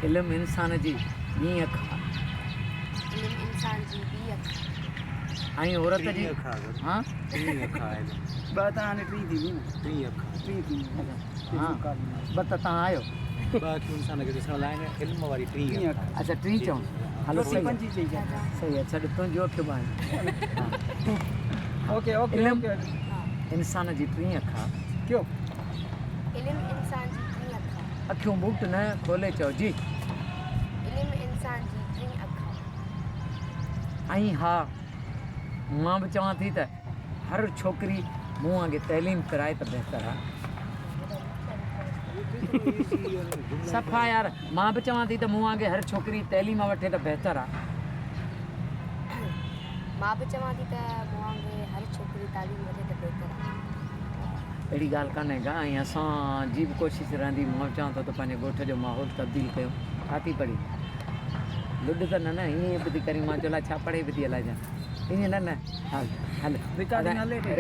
علم انسان جي ٻي اک آ. علم انسان جي ٻي اک آ. ۽ عورت جي ها ٽين اک آ علم. ٻه ته هاڻي ٽين ٿيندي نه. ٽين اک آ. ٽين ٿيندي ها ٻه ته تان آهيو. ٻه اکيون انسان کي ڏسڻ لاء آهن علم واري ٽين اک آ. اڇا ٽين چئون هلو صحيح آ. پنجين چئي ڇڏ. صحيح آ ڇڏ تنهنجون اکيون به آهن. اوڪي اوڪي علم اوڪي. انسان جي ٽين اک آ. ڪيو. علم انسان جي ٽين اک آ. اکيون ٻوٽ نه کولي چئو جي. علم انسان جي ٽين اک آ. ۽ ها مان به چوان ٿي ته هر ڇوڪري مون وانگي تعليم پرائي ته بهتر آ. صفا يار مان به چوان ٿي ته مون وانگي هر ڇوڪري تعليم وٺي ته بهتر آ. مان به چوان ٿي ته مون وانگي هر ڇوڪري تعليم وٺي ته بهتر آ. اهڙي ڳالهه ڪانهي ڪا ۽ اسان جي به ڪوشش رهندي مان چوان ٿو ته پنهنجي ڳوٺ جو ماحول تبديل ڪيون ڇا ٿي پڙهي لڏ ته نه نه ائين به ٿي ڪرين مان چوان ڇا پڙهي به ٿي الائي ڇا ائين نه نه هل هل رڪارڊنگ هلي پئي.